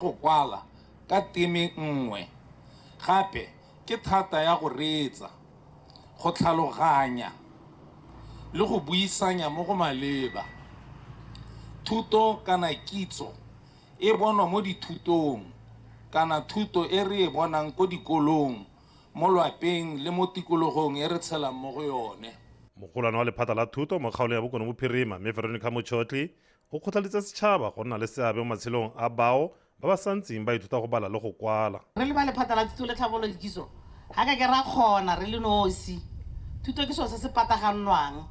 Go kwala ka teme nngwe gape ke thata ya go reetsa, go tlhaloganya le go buisanya mo go maleba. Thuto kana kitso e bonwa mo dithutong kana thuto e re e bonang ko dikolong, mo lwapeng le mo tikologong e re tshelang mo go yone. Mogolwane wa lephata la thuto mo kgaolong ya Bokone Bophirima, Mme Veronica Motšhotli, o kgothaditse setšhaba go nna le seabe mo matshelong a bao ba ba santseng ba ithuta go bala le go kwala. Re le ba lephata la thuto le tlhabololo dikitso, ga ka ke ra kgona re le nosi. Thuto ke selo se se patagannwang.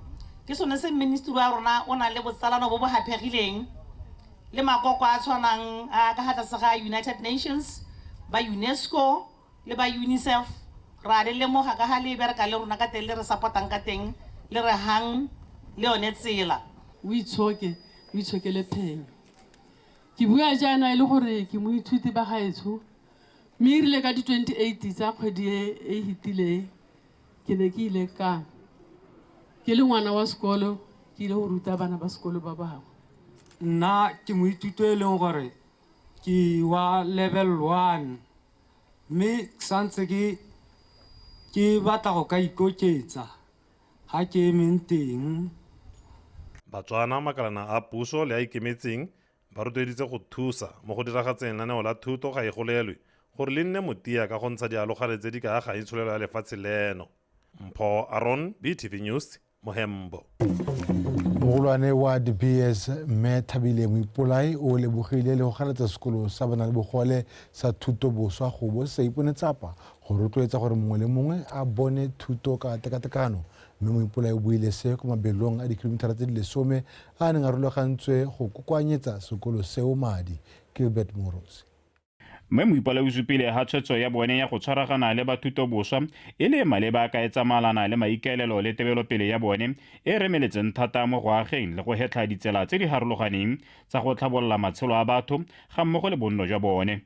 Ke sone se ministry wa rona o nang le botsalano bo bo haphegileng le makoko a tshwanang a ka ga tlase ga United Nations, ba UNESCO le ba UNICEF. Ra le lemoga ka ga le bereka le rona ka teng, le re support-ang ka teng, le re hang le yone tsela. O itshoke, o itshokele phenyo. Ke bua jaana e le gore ke moithuti ba gaetsho, mme e rile ka di-28 tsa kgwedi e e fetileng ke ne ke ile ka ke le ngwana wa sekolo, ke ile go ruta bana ba sekolo ba bangwe. Nna ke moithuti e leng gore ke wa level 1, mme santse ke batla go ka ikoketsa ga ke emeng teng. Batswana, makalana a puso le a ikemetseng ba rotloeditse go thusa mo go diragatseng lenaneo la thuto ga e golelwe gore le nne motia ka go ntsha dialogane tse di ka agang itsholelo ya lefatshe leno. Mpho Aron, BTV News, Mohembo. Mogolwane wa De Beers Mme Thabile Moipolai o lebogile le go galetsa sekolo sa bana le bogole sa thuto boswa go bo se ipone tsapa go rotloetsa gore mongwe le mongwe a bone thuto ka tekatekano. Mme Moipolai o buile se ko mabelong a dikilomitara tse di 10 a neng a rulagantswe go kokoanyetsa sekolo seo madi. Gilbert Morosi. Mme Moipolai o supile ha tshwetso ya bone ya go tshwaragana le bathuto boswa e le maleba ka e tsamaelana le maikaelelo le tebelopele ya bone e remeletseng thata mo go ageng le go hetlha ditsela tse di harologaneng tsa go tlhabolola matshelo a batho ga mmogo le bonno jwa bone.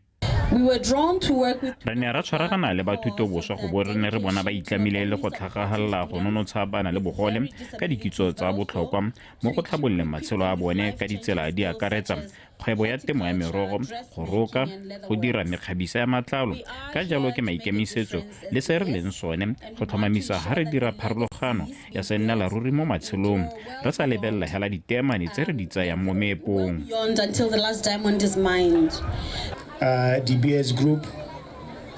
Re ne ra tshwaragana le bathuto boswa go bo re ne re bona ba itlamile le go tlhagagalela go nonotsha bana le bogole ka dikitso tsa botlhokwa mo go tlhabololeng matshelo a bone ka ditsela di akaretsa kgwebo ya temo ya merogo, go roka, go dira mekgabisa ya matlalo. Ka jalo ke maikemisetso le se re leng sone go tlhomamisa ha re dira pharologano ya se nnela ruri mo matshelong, re sa lebelela hela diteemane tse re di tsayang mo meepong. De Beers Group,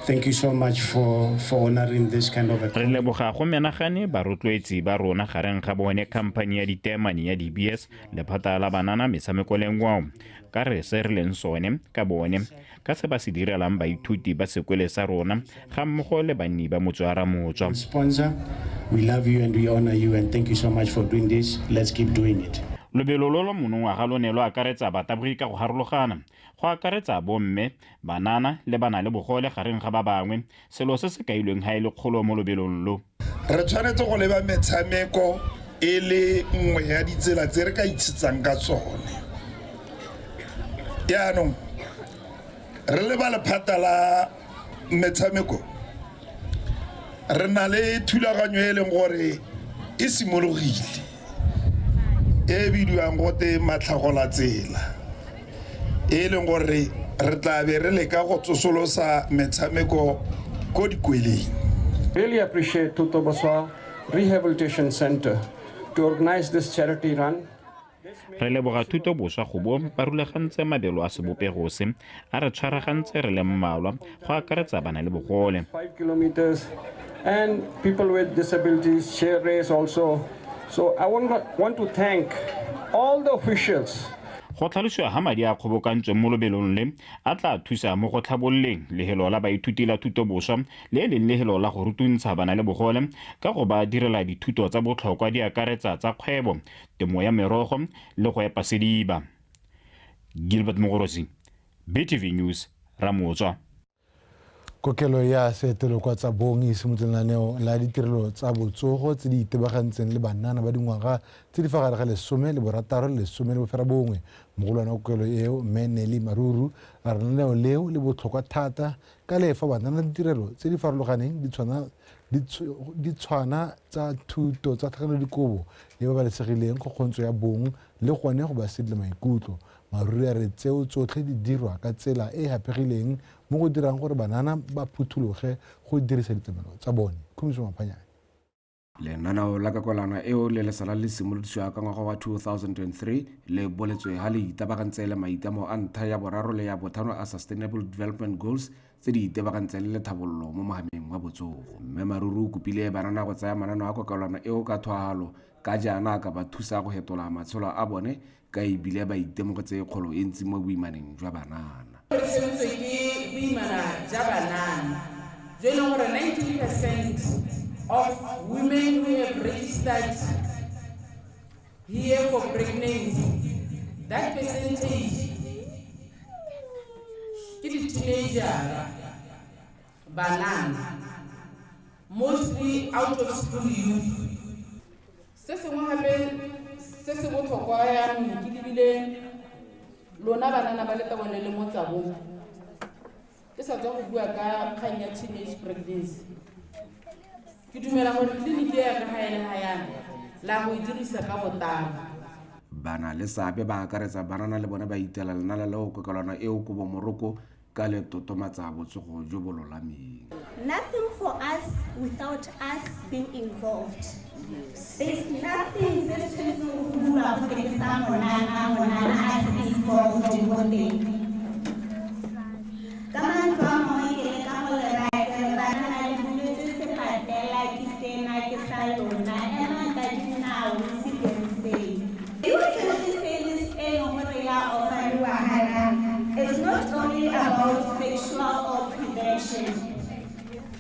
thank you so much for honoring this kind of a Re leboga go menagane barotloetsi ba rona gareng ga bone khamphani ya diteemane ya De Beers, lephata la banana metshameko le ngwao, ka re se re leng sone ka bone ka se ba se direlang baithuti ba sekole sa rona ga mmogo le banni ba motse wa Ramotswa. Sponsor, we love you and we honor you and thank you so much for doing this. Let's keep doing it. Lobelo lo lo monongwaga lo ne lo akaretsa batabogi ka go harologana, go akaretsa bomme, banana le bana le bogole gareng ga ba bangwe, selo se se kailweng ha e le kgolo mo lobelong lo. Re tshwanetse go leba metshameko e le nngwe ya ditsela tse re ka itshetsang ka tsone. Jaanong re leba lephata la metshameko, re na le thulaganyo e leng gore e simologile e bidiwang gote Matlhagola Tsela, e leng gore re tla be re leka go tsosolosa metshameko ko dikweleng. Really appreciate Thuto Boswa Rehabilitation Center to organize this charity run. Re leboga thuto boswa go bo ba rulagantse mabelo a sebopego se, a re tshwaragantse re le mmalwa go akaretsa bana le bogole. 5 kilometers and people with disabilities share race also. So I want to thank all the officials. Go tlhalosiwa ha madi a kgobokantsweng mo lobelong le a tla thusa mo go tlhabololeng lehelo la baithuti la thuto boswa le leng lehelo la go rutuntsha bana le bogole ka go ba direla dithuto tsa botlhokwa di akaretsa tsa kgwebo, temo ya merogo le go epa sediba. Gilbert Mogorosi, BTV News, Ramotswa. Kokelo ya seetelo kwa Tsabong e simolotse lenaneo la ditirelo tsa botsogo tse di itebagantseng le banana ba dingwaga tse di fa gare ga 16 le 19. Mogolwane wa kokelo eo, Mme Nelly Maruru, a re lenaneo leo le botlhokwa thata ka le fa banana ditirelo tse di farologaneng di tshwana tsa thuto tsa tlhakanelodikobo le ba babalesegileng, kgokgontsho ya bong le gone go ba sedila maikutlo. Maruri a re tseo tsotlhe di dirwa ka tsela e e haphegileng mo go dirang gore banana ba phuthologe go dirisa ditlamelo tsa bone. Khumiso Maphanyane. Lenaneo la kakolana eo le le sala le simolodisiwa ka ngwaga wa 2003 le boletswe ha le itabagantse le maitlamo a ntlha ya boraro le ya botlhano a Sustainable Development Goals tse di itebagantseng le tlhabololo mo mohameng wa botsogo. Mme Maruru o kopile banana go tsaya mananeo a kokelwana eo ka tlhoafalo ka jaana a ka ba thusa go fetola matshelo a bone ka ebile ba itemogetse kgolo e ntsi mo boimaneng jwa banana. Re tshwentswe ke boimana jwa banana jo e leng gore 90% of women who have registered here for pregnancy, that percentage ke di-teenager, banana, mostly out of school youth. Se sengwe gape se se botlhokwa jaanong ke lebile lona banana ba Letabone le mo Tsabong, ke sa tswa go bua ka kgang ya teenage pregnancy. Ke dumela gore tleliniki ya ka ga e le ga yana la go e dirisa ka botlalo. Bana le seabe ba akaretsa banana le bone ba itela lenala leo kokelwana eo kobo moroko ka le totomatsa botsogo jo bo lolameng. Nothing for us without us being involved. There's nothing se se tshwanetseng go bua go ke sa monana monana a se involved mo teng. Ka mantswe a mangwe ke leka go le raya ke re banana le buletswe sepatela ke sena ke sa lona, emang ka dinao le se diriseng. Youth health service e leng gore ya offer-iwa hana is not only about sexual or prevention.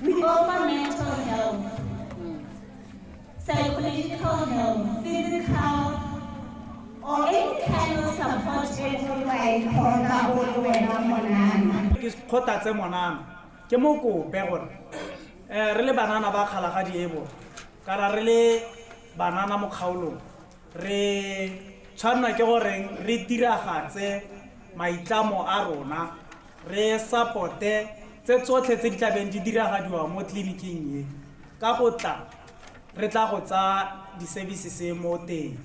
We offer mental health, psychological health, physical, or any kind of support e leng gore wa e tlhoka o le wena monana. Ke kgothatse monana, ke mo kope gore re le banana ba Kgalagadi e bo, kana re le banana mo kgaolong, re tshwanela ke goreng re diragatse maitlamo a rona, re supporte tse tsotlhe tse di tlabeng di diragadiwa mo tleliniking e. Ka go tla re tla go tsaya di-services mo teng.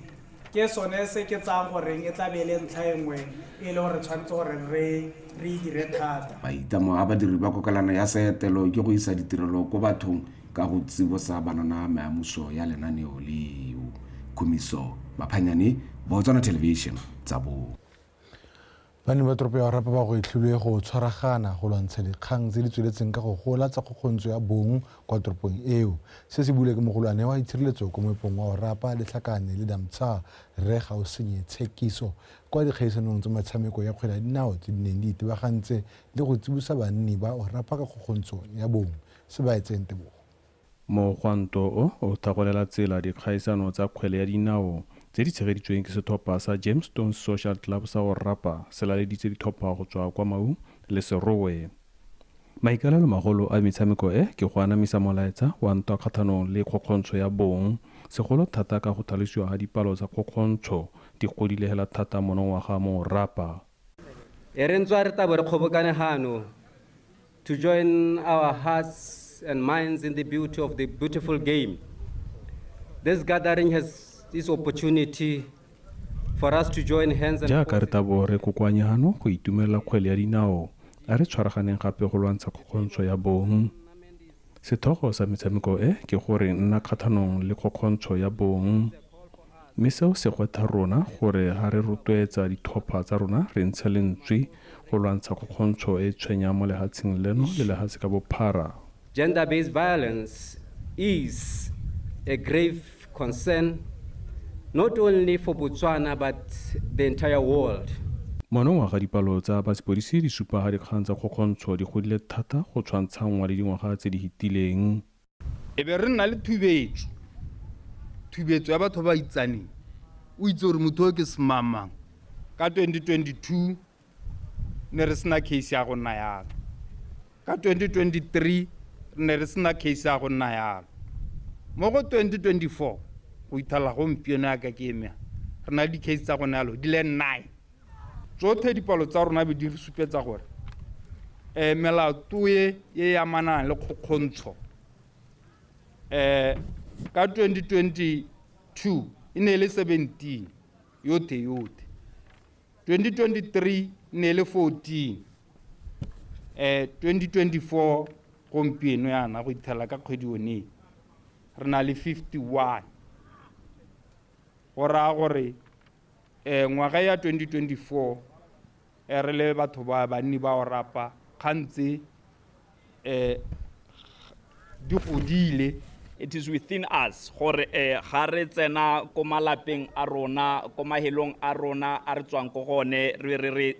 Ke sone se ke tsayang goreng e tla be e le ntlha e nngwe e le gore tshwanetse gore re e dire thata. Maitlamo a badiri ba kokelwana ya Seetelo ke go isa ditirelo ko bathong ka go tsibosa banana meamuso ya lenaneo leo. Khumiso Maphanyane, Botswana Television, Tsabong. Banni ba toropo ya Orapa ba gwetlhilwe go tshwaragana go lwantsha dikgang tse di tsweletseng ka go gola tsa kgokgontsho ya bong kwa toropong eo. Se se buile ke mogolwane wa itshireletso ko moepong wa Orapa, Letlhakane le Damtsha, Rre Gaosenye Tshekiso, kwa dikgaisanong tsa metshameko ya kgwele ya dinao tse di neng di itebagantse le go tsibosa banni ba Orapa ka kgokgontsho ya bong. Se ba etseng tebogo. Mogwanto o o thagolela tsela dikgaisano tsa kgwele ya dinao tse di tshegeditsweng ke setlhopha sa Jamestown Social Club sa Orapa se laleditse ditlhopha go tswa kwa Maun le Serowe. Maikaelelo magolo a metshameko e ke go anamisa molaetsa wa ntwa kgatlhanong le kgokgontsho ya bong, segolo thata ka go tlhalosiwa ga dipalo tsa kgokgontsho di godile hela thata monongwaga mo Orapa. E re ntswa re tla bo re kgobokane gano to join our hearts and minds in the beauty of the beautiful game. This gathering has this opportunity for us to join hands and Jaaka re tla bo re kokoanye gano go itumelela kgwele ya dinao, a re tshwaraganeng gape go lwantsha kgokgontsho ya bong. Setlhogo sa metshameko e ke gore nna kgatlhanong le kgokgontsho ya bong, mme seo se gwetha rona gore ga re rotloetsa ditlhopha tsa rona re ntshe lentswe go lwantsha kgokgontsho e e tshwenyang mo lefatsheng leno le lefatshe ka bophara. Gender-based violence is a grave concern not only for Botswana but the entire world. Monongwaga dipalo tsa ba sepodisi di supa ga dikgang tsa kgokgontsho di godile thata go tshwantshanngwa le dingwaga tse di fetileng. E be re nna le thubetso, thubetso ya batho ba itsaneng, o itse gore motho o ke semang-mang. Ka 2022 ne re sena case ya go nna yalo, ka 2023 ne re sena case ya go nna yalo, mo go 2024 go ithala gompieno yaka ke emea re na le di-case tsa go nna yalo di le 9. Tsotlhe dipalo tsa rona be di re supetsa gore melato e e amanang le kgokgontsho ka 2022 e ne e le 17 yotlhe yotlhe, 2023 ne le 14, 2024 gompieno yana go ithela ka kgwedi one re na le 51. Go raya gore ngwaga ya 2024 re le batho ba banni ba Orapa gantse di godile. It is within us gore ga re tsena ko malapeng a rona, ko mahelong a rona a re tswang ko gone, re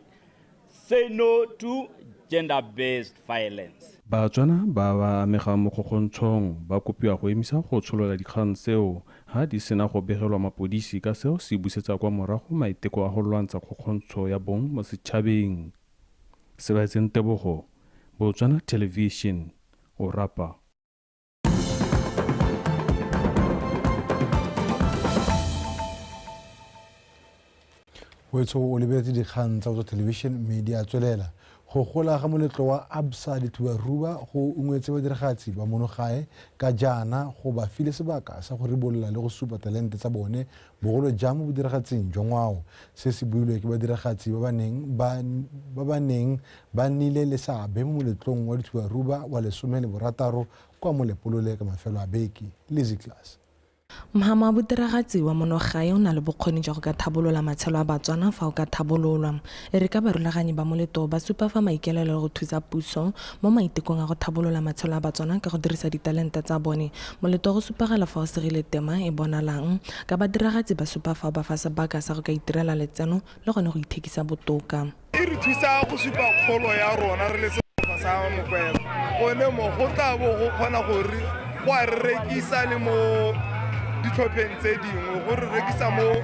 say no to gender based violence. Batswana ba ba amegang mo kgokgontshong ba kopiwa go emisa go tsholola dikgang tseo ha di sena go begelwa mapodisi ka seo se busetsa kwa morago maiteko a go lwantsha kgokgontsho ya bong mo setšhabeng. Sebaetseng Tebogo, Botswana Television, Orapa. Wetso o lebeletse dikgang tsa Botswana Television mme di a tswelela. Go gola ga moletlo wa Absa Dithubaruba go ungwetse badiragatsi ba mono gae ka jaana go ba file sebaka sa go ribolola le go supa talente tsa bone bogolo jang mo bodiragatsing jwa ngwao. Se se builwe ke badiragatsi ba ba neng ba nnile le seabe mo moletlong wa Dithubaruba wa 16 kwa Molepolole ka mafelo a beke. Lizzy Class. Mhama wa bodiragatsi wa monogae o na le bokgoni jwa go ka thabolola matshelo a Batswana fa o ka thabololwa. E re ka barulaganyi ba moleto ba supa fa maikaelelo go thusa puso mo maitekong a go thabolola matshelo a Batswana ka go dirisa ditalente tsa bone. Moleto go supagala fa o segile tema e bonalang ka badiragatsi ba supa fa ba fa sebaka sa go ka itirela letseno le gone go ithekisa botoka. E re thusa go supa kgolo ya rona re le setlhopha sa Mokwena. Gone mo go tla bo go kgona gore go a re rekisa le mo ditlhopheng tse dingwe, go re rekisa mo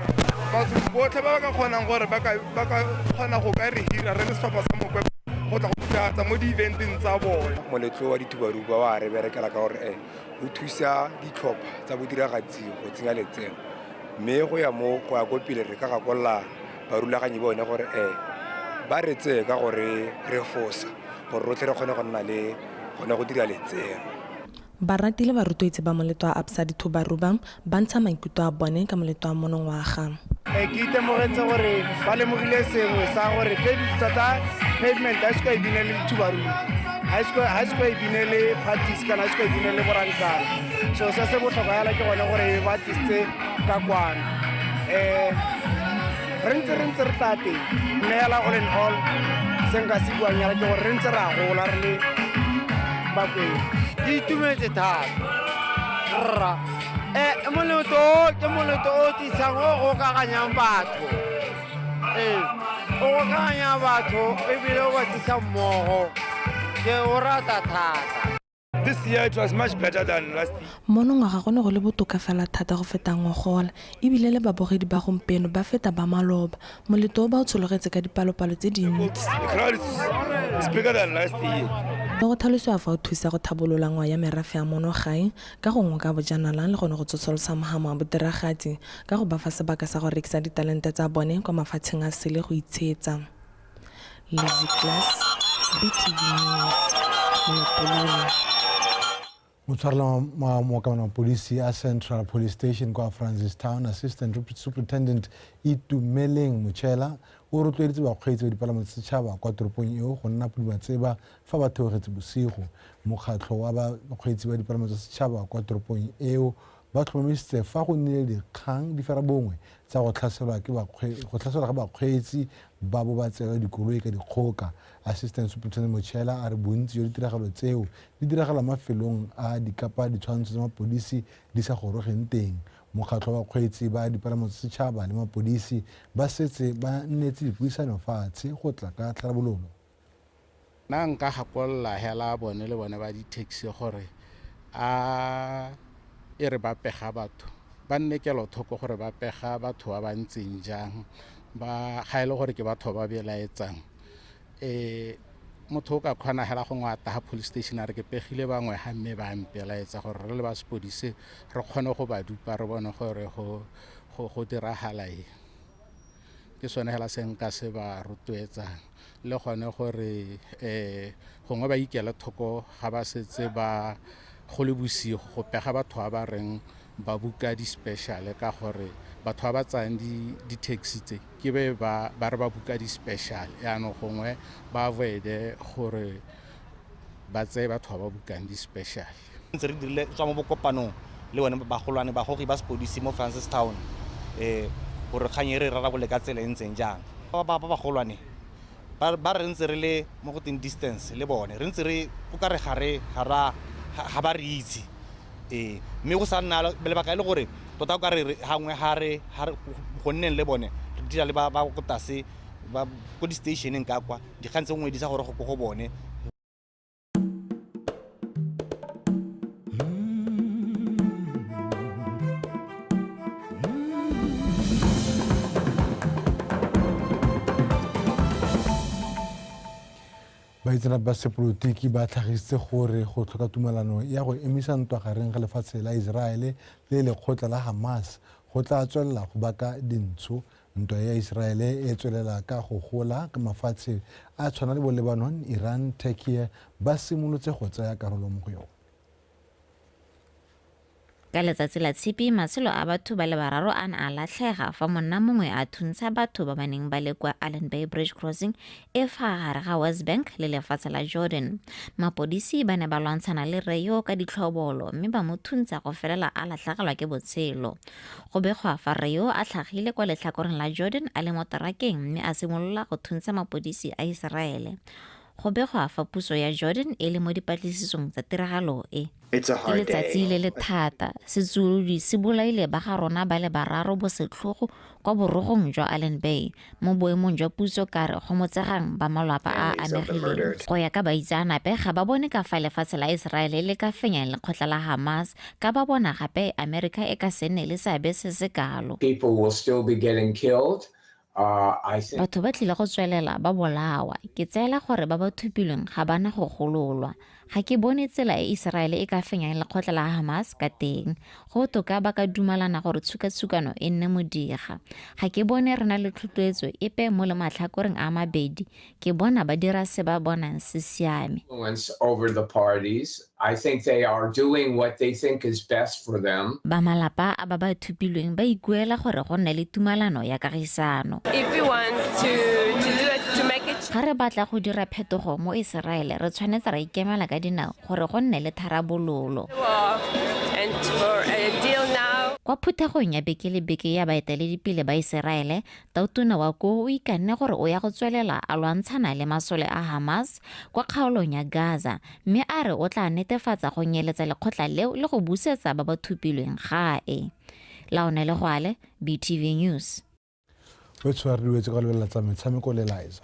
bathong botlhe ba ba ka kgonang gore ba ka kgona go ka re hira re le setlhopha sa Mokwena go tla go diragatsa mo di-eventeng tsa bone. Moletlo wa Dithubaruba wa re berekela ka gore o thusa ditlhopha tsa bodiragatsi go tsenya letseno, mme go ya mo go ya ko pele re ka gakolola barulaganyi bone gore ba re tseye ka gore re fosa gore rotlhe re kgone go nna le gone go dira letseno. Barati le barutweetsi ba moletlo wa Absa Dithubaruba ba ntsha maikutlo a bone ka moletlo wa monongwaga. Ke itemogetse gore ba lemogile sengwe sa gore tota pavement ga e se ka e bine le dithubaruba, ga e se ka e bine le parties kana ga e se ka e bine le borankana. So se se botlhokwa yala ke gone gore ba tlisitse ka kwano. Re ntse re tla teng, mme yala all in all se nka se buang yala ke gore re ntse re a gola re le Bakwena. Ke itumetse thata rra. Moletlo ke moletlo o tlisang o gokaganyang batho. O gokaganya batho ebile o ba tlisa mmogo. Ke o rata thata. This year it was much better than last year. Monongwaga go ne go le botoka fela thata go feta ngogola, ebile le babogedi ba gompieno ba feta ba maloba. Moletlo o ba o tshologetse ka dipalopalo tse dintsi. The crowd is bigger than last year. Le go tlhalosiwa fa o thusa go thabolola ngwao ya merafe ya monogae ka go ngoka bojanala le gone go tsosolosa mohamo wa bodiragatsi ka go ba fa sebaka sa go rekisa ditalente tsa bone kwa mafatsheng a sele go itshetsa. Lizzy Class, BTV News, Molepolole. Motshwarela mookamela mapodisi a Central Police Station kwa Francistown, Assistant Superintendent Itumeleng Mochela o rotloeditse bakgweetsi ba dipalamo tsa setšhaba kwa toropong eo go nna pudimatseba fa ba theogetse bosigo. Mokgatlho wa bakgweetsi ba dipalamo tsa setšhaba kwa toropong eo ba tlhomamisitse fa go nnile dikgang di ferabongwe tsa go tlhaselwa ga bakgweetsi ba bo ba tseelwa dikoloi ka dikgoka. Assistant Superintendent Mochela a re bontsi jwa ditiragalo tseo di diragala mafelong a dikapa ditshwantsho tsa mapodisi di sa gorogeng teng. Mokgatlho wa bakgweetsi ba dipalamo tsa setšhaba le mapodisi ba setse ba nnetse dipuisano fatshe go tla ka tlharabololo. Nna nka gakolola hela bone le bone ba di-taxi gore a e re ba pega batho ba nne kelothoko gore ba pega batho ba ba ntseng jang, ba ga e le gore ke batho ba belaetsang. Motho o ka kgona hela go ngwata ga police station a re ke pegile bangwe ga mme ba mpelaetsa gore re le ba sepodise re kgone go ba dupa re bone gore go diragala eng. Ke sone hela se nka se ba rotloetsang le gone gore gongwe ba ikele thoko ga ba setse ba go le bosigo go pega batho ba ba reng ba buka di-special ka gore Batho ba ba tsayang di-taxi tse ke be ba re ba buka di-special, yaanong gongwe ba avoid-e gore ba tseye batho ba ba bukang di-special. Ntse re dirile tswa mo bokopanong le bone bagolwane bagogi ba sepodisi mo Francistown, gore kgang e re rarabole ka tsela e ntseng jang. Ba bagolwane ba re ntse re le mo go teng distance le bone, re ntse re o ka re ga ba re itse. Mme go sa nna lebaka e le gore tota o ka re gangwe ga re go nneng le bone re dira le ba ko tlase ba ko di-stationeng ka kwa dikgang tse nngwe di sa gore go ko go bone. Baitseanape ba sepolotiki ba tlhagisitse gore go tlhoka tumelano ya go emisa ntwa gareng ga lefatshe la Israele le lekgotla la Hamas go tla tswelela go baka dintsho. Ntwa ya Israele e tswelela ka go gola ka mafatshe a tshwana le bo Lebanon, Iran, Turkey ba simolotse go tsaya karolo mo go yone. Ka letsatsi la Tshipi, matshelo a batho ba le bararo a ne a latlhega fa monna mongwe a thuntsha batho ba ba neng ba le kwa Allenby Bridge Crossing e fa gare ga West Bank le lefatshe la Jordan. Mapodisi ba ne ba lwantshana le rre yo ka ditlhobolo mme ba mo thuntsha go felela a latlhegelwa ke botshelo. Go begwa fa rre yo a tlhagile kwa letlhakoreng la Jordan a le mo terakeng mme a simolola go thuntsha mapodisi a Iseraele. Go begwa fa puso ya Jordan e le mo dipatlisisong tsa tiragalo e. Ke letsatsi le le thata, setsuolodi se bolaile ba ga rona ba le bararo bosetlhogo kwa borogong jwa Allenby mo boemong jwa puso ka re gomotsegang ba malapa a amegileng. Go ya ka baitseanape ga ba bone ka fa lefatshe la Iseraele le ka fenyang lekgotla la Hamas, ka ba bona gape Amerika e ka se nne le seabe se se kalo. People will still be getting killed. Batho ba tlile go tswelela ba bolawa. Ke tseela gore ba ba thupilweng ga bana go gololwa. Ga ke bone tsela e Iseraele e ka fenyang lekgotla la Hamas ka teng. Go botoka ba ka dumalana gore tshukatshukano e nne modiga. Ga ke bone re na le tlhotlhoetso epe mo le matlhakoreng a mabedi. Ke bona ba dira se ba bonang se siame. Over the parties. I think they are doing what they think is best for them. Ba malapa a ba ba thupilweng ba ikuela gore go nne le tumalano ya kagisano. If we want to do it, to make it. Ga re batla go dira phetogo mo Iseraele, re tshwanetse ra ikemela ka dinao gore go nne le tharabololo. And for a deal now. Kwa phuthegong ya beke le beke ya baeteledipele ba Iseraele, Tautona wa koo o ikanne gore o ya go tswelela a lwantshana le masole a Hamas kwa kgaolong ya Gaza, mme a re o tla netefatsa go nyeletsa lekgotla leo le go busetsa ba ba thupilweng gae. Laone Legwale, BTV News. O tshwarediwetse ka lebelela tsa metshameko le Liza.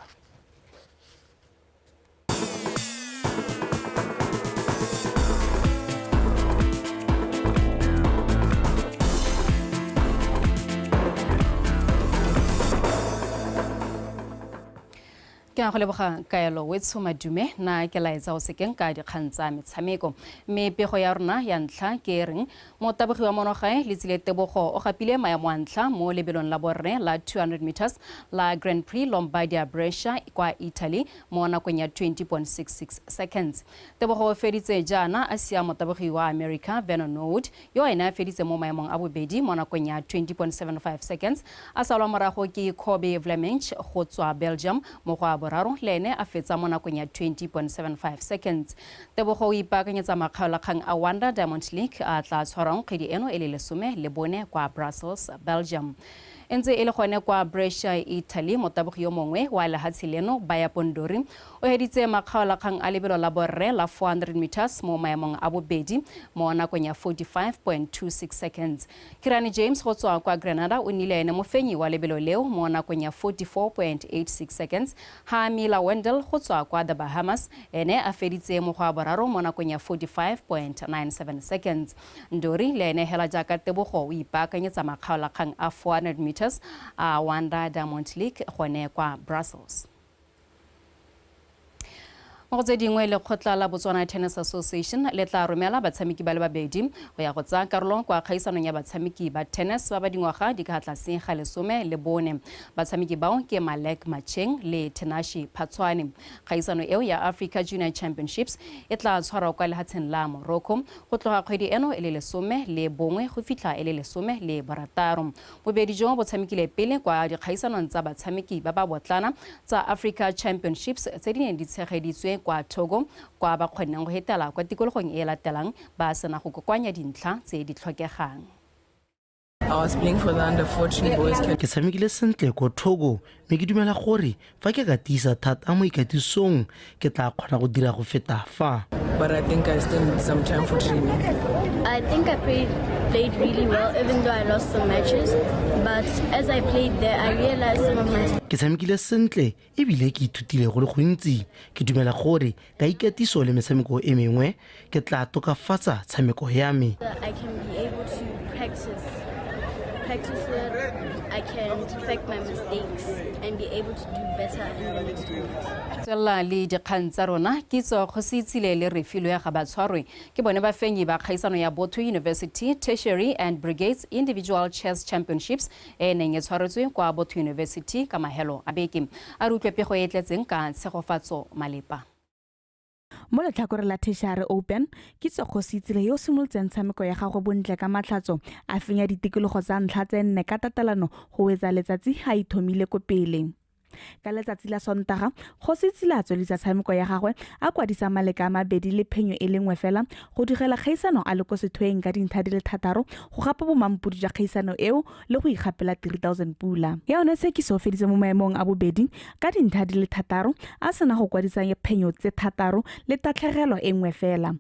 Ke a go leboga Kaelo Wetsho Madume na ke laetsa o sekeng ka dikgang tsa metshameko. Mme pego ya rona ya ntlha ke e reng motabogi wa monogae Letsile Tebogo o gapile maemo a ntlha mo lebelong la borre la 200 meters la Grand Prix Lombardia Brescia kwa Italy mo nakong ya 20.66 seconds. Tebogo o feditse jaana a sia motabogi wa America Vernon Norwood yo ene a feditse mo maemong a bobedi mo nakong ya 20.75 seconds, a salwa morago ke Kobe Vleminck go tswa Belgium mo go boraro le ene a fetsa mo nakong ya 20.75 seconds. Tebogo o ipaakanyetsa makgaolakgang a Wanda Diamond League a tla tshwarwang kgwedi eno e le 14 kwa Brussels, Belgium. E ntse e le gone kwa Brescia, Italy, motabogi yo mongwe wa lehatshe leno Baya Pondori o heditse makgaolakgang a lebelo la borre la 400 meters mo maemong a bobedi mo nakong ya 45.26 seconds. Kirani James go tswa kwa Grenada o nnile ene mofenyi wa lebelo leo mo nakong ya 44.86 seconds. Ha Mila Wendell go tswa kwa the Bahamas ene a feditse mo go a boraro mo nakong ya 45.97 seconds. Ndori le ene hela jaaka Tebogo o ipaakanyetsa makgaolakgang a 400 meters a Wanda Diamond League gone kwa Brussels. Mo go tse dingwe, lekgotla la Botswana Tennis Association le tla romela batshameki ba le babedi go ya go tsaya karolo kwa kgaisanong ya batshameki ba tennis ba ba dingwaga di ka tlase ga 14. Batshameki bao ke Malek Macheng le Tenashi Phatshwane. Kgaisano eo ya Africa Junior Championships e tla tshwarwa kwa lehatsheng la Morocco go tloga kgwedi eno e le 11 go fitlha e le 16. Bobedi jo bo tshamekile pele kwa dikgaisanong tsa batshameki ba ba botlana tsa Africa Championships tse di neng di tshegeditswe kwa Togo, kwa ba kgonneng go hetela kwa tikologong e latelang ba sena go kokoanya dintlha tse di tlhokegang. I was playing for the under 14 boys. Ke tshamekile sentle ko Togo, mme ke dumela gore fa ke ka tiisa thata mo ikatisong ke tla kgona go dira go feta fa. But I think I still need some time for training. I think I played really well even though I lost some matches, but as I played there I realized some of my Ke tshamekile sentle ebile ke ithutile go le gontsi. Ke dumela gore ka ikatiso le metshameko e mengwe ke tla tokafatsa tshameko ya me. I can be able to practice it, I can perfect my mistakes and be able to do better in the next week. Tswella le dikgang tsa rona. Kitso Kgositsile le Refilwe ga ba tshwarwe ke bone bafenyi ba kgaisano ya Botho University Tertiary and Brigades Individual Chess Championships e neng e tshwaretswe kwa Botho University ka mahelo a beke. A re utlwe pego e tletseng ka Tshegofatso Malepa. Mo letlhakore la Tertiary Open, Kitso Kgositsile yo o simolotseng tshameko ya gagwe bontle ka matlhatso a fenya ditikologo tsa ntlha tse 4 ka tatelano go wetsa letsatsi a ithomile ko pele. Ka letsatsi la Sontaga, Kgositsile a tswelisa tshameko ya gagwe a kwadisa maleka a mabedi le phenyo e le nngwe fela go digela kgaisano a le ko sethoeng ka dintlha di le 6 go gapa bomampodi jwa kgaisano eo le go ikgapela 3000 pula. Ya yone Tshekiso o feditse mo maemong a bobedi ka dintlha di le 6 a sena go kwadisa phenyo tse 6 le tatlhegelo e nngwe fela.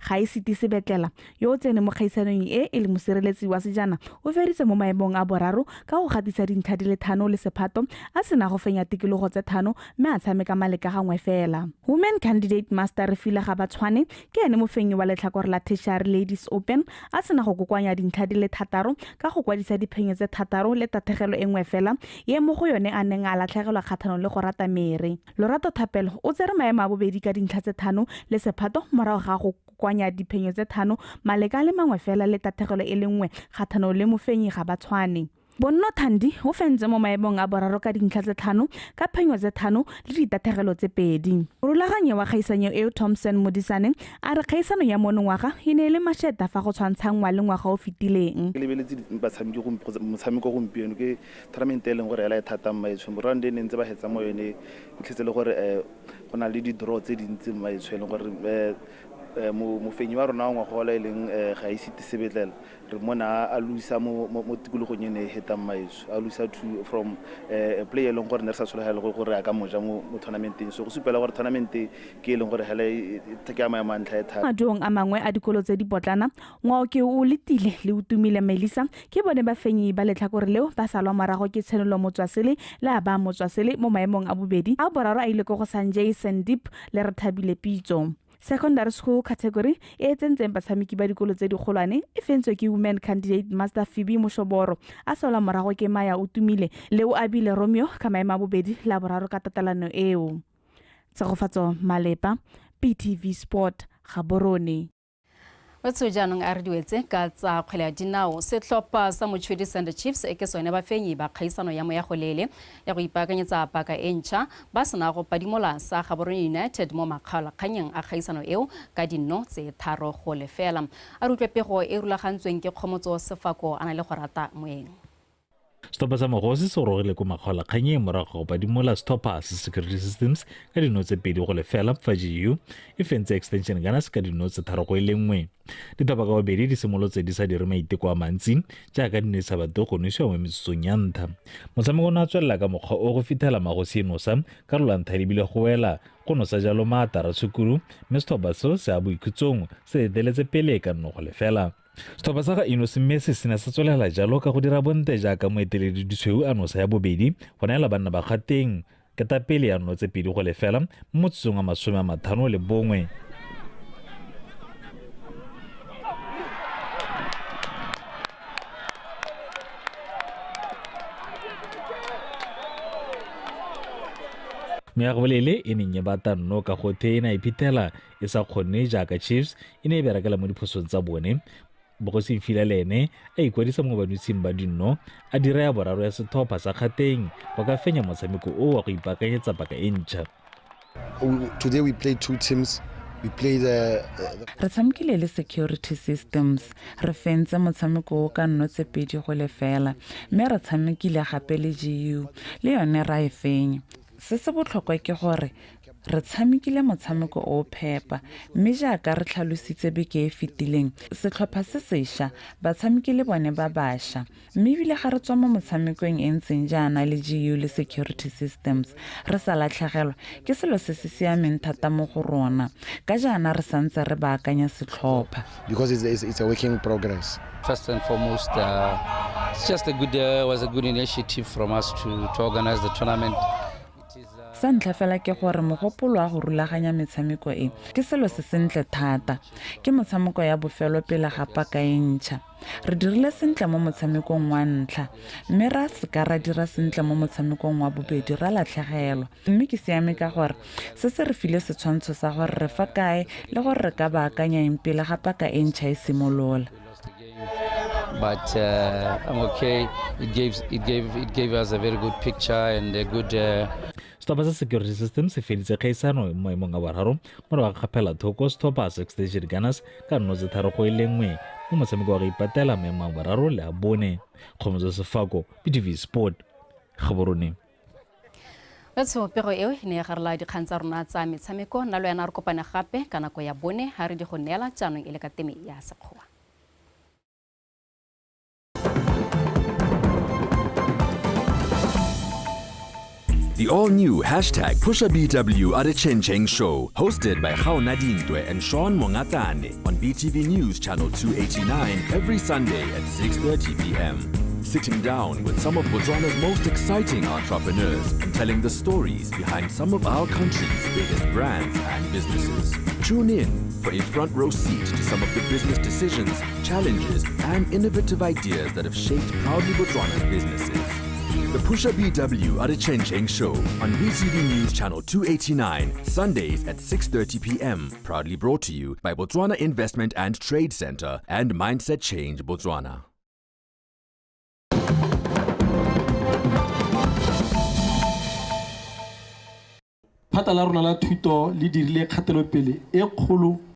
Gaisiti Sebetlela yo o tsene mo kgaisanong e e le mosireletsi wa sejana o feditse mo maemong a boraro ka go gatisa dintlha di le 5 le sephato a sena go fenya tikologo tse 5 mme a tshameka maleka gangwe fela. Women Candidate Master Refilwe ga ba tshwane ke ene mofenyi wa letlhakore la Tertiary Ladies Open a sena go kokoanya dintlha di le 6 ka go kwadisa diphenyo tse 6 le tatlhegelo e nngwe fela ye mo go yone a neng a latlhegelwa kgatlhanong le go rata mere. Lorato Thapelo o tsere maemo a bobedi ka dintlha tse 5 le sephato morago ga go kokoanya diphenyo tse 5 maleka le mangwe fela le tatlhegelo e le nngwe kgatlhanong le mofenyi ga ba tshwane. Bonno Thandi o fentse mo maemong a boraro ka dintlha tse 5 ka phenyo tse 5 le ditatlhegelo tse 2. Morulaganyi wa kgaisanyo eo Thompson Modisane a re kgaisano ya monongwaga e ne e le mašeta fa go tshwantshangwa le ngwaga o fetileng. Ke lebeletse batshameki motshameko gompieno ke tournament e leng gore ela e thata mmaetsho. Round e ne ntse ba hetsa mo yone ke tlhetse le gore go na le di-draw tse dintsi mmaetsho e leng gore mofenyi wa rona wa ngwagola e leng Gaisiti Sebetlela re mona a lusa mo tikologong e ne e hetang mmaetsho, a lusa two from a player e leng gore ne re sa tshologela gore a ka moja mo tournamenteng. So go supela gore tournament ke e leng gore hela ke a maemo a ntlha e thata. Maduong a mangwe a dikolo tse di potlana, Ngwao ke o letile le Utumile Melisa ke bone bafenyi ba letlhakore leo ba salwa morago ke Tshenolo Motswasele le a ba Motswasele mo maemong a bobedi, a boraro a ile ko go Sanjay Sandip le Rethabile Pitso. Secondary school category e tsentseng batshameki ba dikolo tse dikgolwane e fentswe ke Women Candidate Master Phoebe Moshoboro a salwa morago ke Maya Utumile le o abile Romeo ka maemo a bobedi la boraro ka tatelano eo. Tshegofatso Malepa, PTV Sport, Gaborone. Wetso jaanong a re diwetse ka tsa kgwele ya dinao. Setlhopha sa Mochudi Sender Chiefs e ke sone bafenyi ba kgaisano ya moyagolele ya go ipaakanyetsa paka e ntšha ba sena go padimola sa Gaborone United mo makgaolakganyeng a kgaisano eo ka dinno tse 3-0. A re utlwe pego e rulagantsweng ke Kgomotso Sefako a na le go rata moeng. Setlhopha sa Magosi se gorogile ko makgaolakganyeng morago go padimola setlhopha sa Security Systems ka dino tse 2-0 fa GU e fentse Extension Gunners ka dino tse 3-1. Ditlhopha ka bobedi di simolotse di sa dire maiteko a mantsi jaaka di ne sa batle go nosiwa mo metsotsong ya ntlha. Motshameko o ne a tswelela ka mokgwa o go fitlhela Magosi e nosa karolo ya ntlha e lebile go wela go nosa jalo maatara tshukuru, mme setlhopha seo se a boikhutsong se eteletse pele ka 0-0. Setlhopha sa ga Enos Mmese se ne sa tswelela jalo ka go dira bontle jaaka moeteledi ditshweu a nosa ya bobedi go neela banna ba Gauteng ketapele ya nno tse 2-0 mo motsotsong wa 51. Meago bolele e neng e bata nno ka gothe e ne a iphitlhela e sa kgone jaaka Chiefs e ne e berekela mo diphosong tsa bone. Bogosi Fila le ene a ikwadisa mo banwesing ba dinno a dira ya boraro ya setlhopha sa Kgateng go ka fenya motshameko o wa go ipaakanyetsa paka e ntšha. Today we played two teams. We played Re tshamekile le Security Systems, re fentse motshameko o ka 0-2, mme re tshamekile gape le GU, le yone ra e fenya. Se se botlhokwa ke gore re tshamekile motshameko o o phepa, mme jaaka re tlhalositse beke e fetileng, setlhopha se sešwa, batshameki le bone ba bašwa, mme ebile ga re tswa mo motshamekong e ntseng jaana le GU le Security Systems re sa latlhegelwa, ke selo se se siameng thata mo go rona ka jaana re santse re baakanya setlhopha. Because it's a work in progress. First and foremost, it's just a good was a good initiative from us to organize the tournament. Sa ntlha fela ke gore mogopolo wa go rulaganya metshameko e ke selo se sentle thata. Ke motshameko ya bofelo pele ga paka e ntšha. Re dirile sentle mo motshamekong wa ntlha, mme ra seka ra dira sentle mo motshamekong wa bobedi, ra latlhegelwa, mme ke siame ka gore se se re file setshwantsho sa gore re fa kae le gore re ka baakanya eng pele ga paka e ntšha e simolola. But I'm okay. It gave us a very good picture and a good. Setlhopha sa Security System se feditse kgaisano mo maemong a boraro morago ga kgaphela thoko setlhopha sa Extension Gunners ka 0-3-1 mo motshameko wa go ipatela maemo a boraro le a bone. Kgomotso Sefako, BTV Sport, Gaborone. Betsho, pego eo e ne ya garela dikgang tsa rona tsa metshameko. Nna le wena re kopane gape ka nako ya 4 ga re di go neela jaanong e le ka teme ya Sekgowa. The all-new #PushaBW Adechencheng Show, hosted by Gaona Dintwe and Sean Mongatane on BTV News Channel 289 every Sunday at 6:30 p.m. Sitting down with some of Botswana's most exciting entrepreneurs and telling the stories behind some of our country's biggest brands and businesses. Tune in for a front row seat to some of the business decisions, challenges, and innovative ideas that have shaped Proudly Botswana's businesses. The Pusha BW Adechencheng Show on BTV News Channel 289, Sundays at 6:30 p.m. Proudly brought to you by Botswana Investment and Trade Center and Mindset Change Botswana. Phata la rona la thuto le dirile kgatelopele e kgolo.